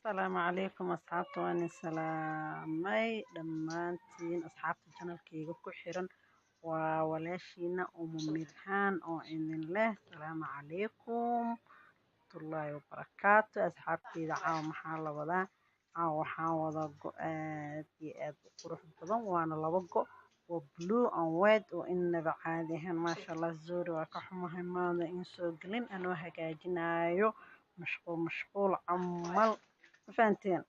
Asalaamu calaykum asxaabta, waan idin salaamay dhammaantiin asxaabta channelkayga ku xiran. Waa walaashiina Umu Mirhaan oo idin leh asalaamu calaykum waraxmatullaahi wabarakaatu. Asxaabteyda, caawa maxaa la wadaa? Caawa waxaan wadaa go aad iyo aad u qurux badan, waana laba go oo blue and white oo inaba caadi ahaan, maasha Allah. Sorry, waa ka xumahay maada in soo gelin anoo hagaajinayo, mashquul mashquul camal, ma fahanteen?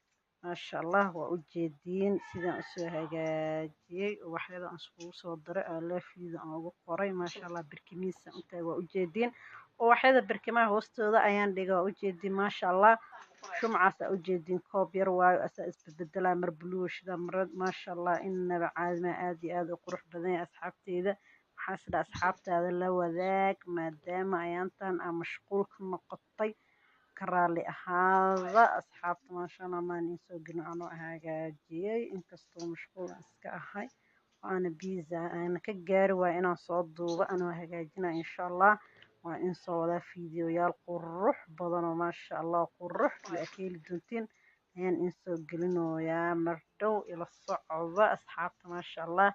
Maasha Allah, waa ujeediin sidaan usoo hagaajiyey, ubaxyada aan iskugu soo daray, I love you aan ugu qoray, maasha Allah. Barkimihiisa u taag, waa ujeediin. Ubaxyada barkimaha hoostooda ayaan dhigay, waa ujeediin, maasha Allah. Shumcaas aa ujeediin, koob yar waayo, asaa isbebedelaa, mar blue shida mar, maasha Allah, inaba caadi ma, aad iyo aad u qurux badan yahay. Asxaabteyda, waxaa isdha asxaabtaada la wadaag, maadaama ayaantan aa mashquul ka noqotay. Ka raali ahaada asxaabta, maasha Allah, maan in soo gelin anoo hagaajiyey, inkastoo mashquul aan iska ahay waana busy aana ka gaari waayo inaan soo duubo anoo hagaajinaya. Insha Allah waa in soo wadaa fiidiyoyaal qurux badan oo maasha Allah qurux iyo aa ka heli doontiin ayaan in soo gelinoyaa mar dhow. Ila socda asxaabta, maasha Allah.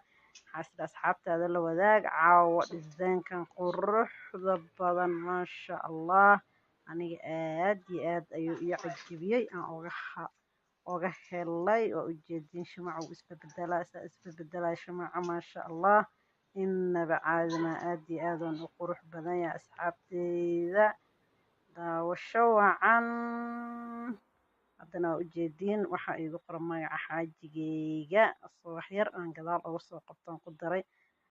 Waxaa isdha asxaabtaada la wadaag caawa dhisaankan quruxda badan, maasha Allah. Aniga aad iyo aad ayuu ii cajibiyey, aan oga helay. Waa ujeediin, shumaca wuu isbebedelaa, isaa isbebedelaa shumaca, maasha Allah, inaba caadi ma, aad iyo aad aan u qurux badan yahay. Asxaabteyda, daawasho wacan. Haddana waa ujeediin, waxaa iigu qoran magaca xaajigeyga, soo wax yar aan gadaal uga soo qabtaan ku daray.